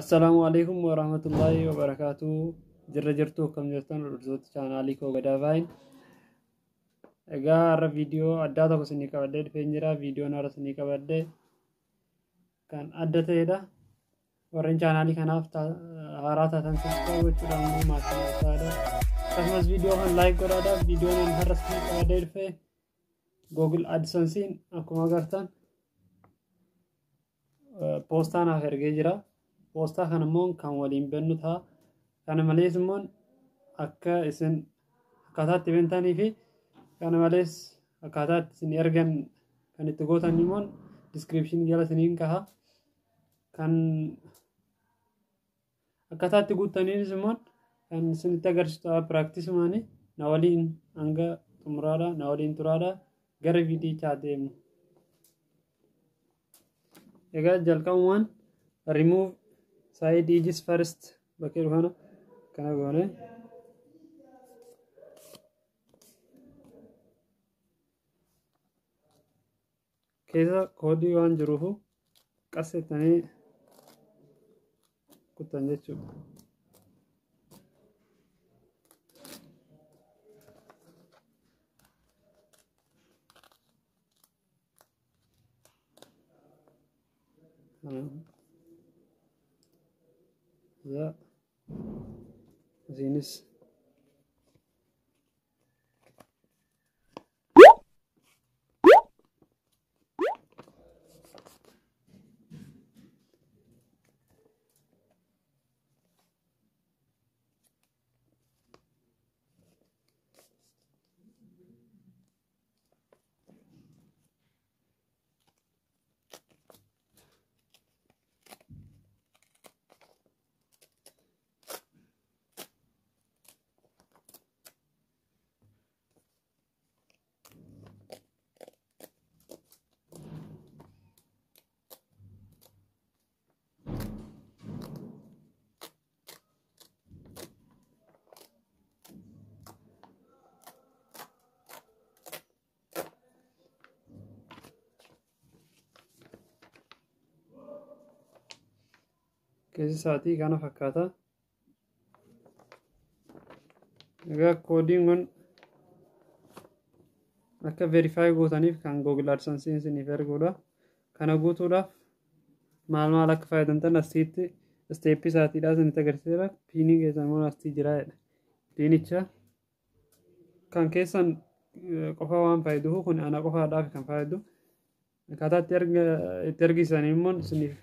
Assalaamu alaikum warahmatullaahi wabarakaatuh. Jirra jirtu, akkam jirtan hordoftoota chaanaalii koo Gadaa Vaayin? Egaa har'a viidiyoo addaa tokko isinii qabadhee dhufeen jira. Viidiyoon har'a isinii qabadhee kan adda ta'edha. Warreen chaanaalii kanaaf haaraa taatan subscribe gochuudhaan immoo maatii naaf ta'aadha. Akkasumas viidiyoo kan like godhaadha. Viidiyoon ani har'a isinii qabadhee dhufe Google AdSense'n akkuma agartan poostaa naaf ergee jira. Poostaa kana immoo kan waliin bannu ta'a. Kana malees immoo akka isin akkaataa itti bantanii fi kana malees akkaataa itti isin ergan kan itti gootan immoo description jala isiniin kaha. Kan akkaataa itti guuttaniinis immoo kan isinitti agarsiisu ta'a piraaktiisumaani. Na waliin hanga xumuraadha, na waliin turaadha, gara viidiyichaa deemnu. Egaa jalqabumaan remove side edges first bakkee dhufana kana goone keessa koodii waan jiruufu qassettanii kuttan jechuudha. Za asiinis keessi isaatii kana fakkaata. Egaa koodiin kun akka verify gootaniif kan Google AdSense isiniif erguudha. Kana guutuudhaaf maal maal akka fayyadamtan asitti isteeppii isaatiidha isinitti agarsiisa. Piinii keessan immoo asii jira jedha. Piinicha kan keessan qofa waan fayyaduuf kun ana qofaadhaaf kan fayyadu. Akkaataa itti ergisan immoo isiniif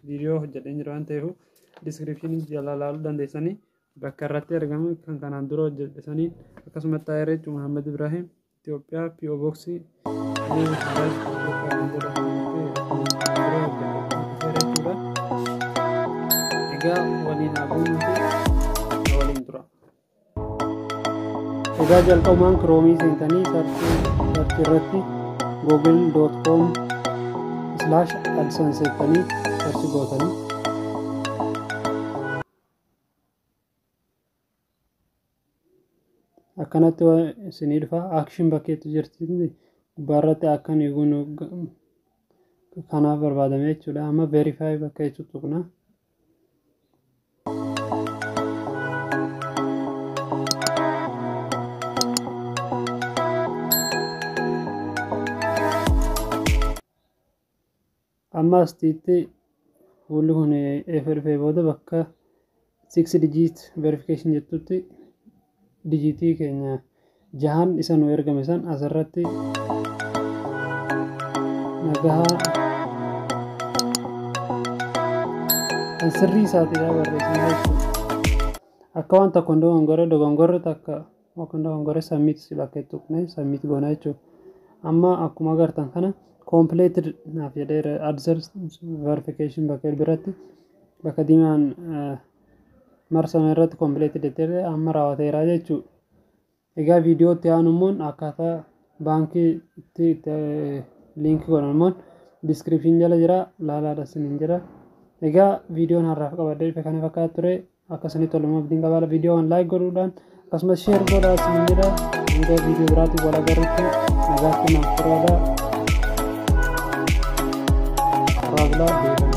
viidiyoo hojjedheen jira waan ta'eef diskiripshinii jala ilaaluu dandeessanii, bakka irratti argamu kan kanaan dura hojjedhesanii akkasumatti Ayirech Muhammad Ibrahim Itoophiyaa P.O. Boxii jechuudha. Egaa waliin haa buunuu fi waliin tura. Egaa jalqabumaan kiroomii seentanii search irratti google.com/adsense jettanii search gootanii. Akkanatti isinii dhufa. Action bakkeetti jirti gubbaarratti akka nu eegnu kanaaf barbaadame jechuudha. Amma verify bakka jechuutti tuqna. Amma asitti fuulli kun eefa dhufee booda bakka 6 digit verification jettutti dijitii keenya jahan isa nu ergame san asirratti nagahaa kan sirrii isaatiidha barreessina jechuudha. Akka waan tokko hin dogongorre, dogongorre takka akka hin dogongorre submit bakka itti tuqne submit goona jechuudha. Amma akkuma agartan kana completed naaf jedheera. AdSense verification bakka biratti bakka diimaan marsame irratti completed jedhee amma raawwateera jechuudha. Egaa viidiyoo itti aanu immoo akkaataa baankii itti link godhan immoo description jala jira, laalaadha isiniin jira. Egaa viidiyoon har'aaf qabadhee dhufe kana fakkaata ture. Akka isinitti tolu immoo abdiin qabaadha. Viidiyoo kan like godhuudhaan akkasumas share godhaa isiniin jira. Hanga viidiyoo biraatti wal agarrutti nagaatti naaf turaadha. Raabulaa deebanaa.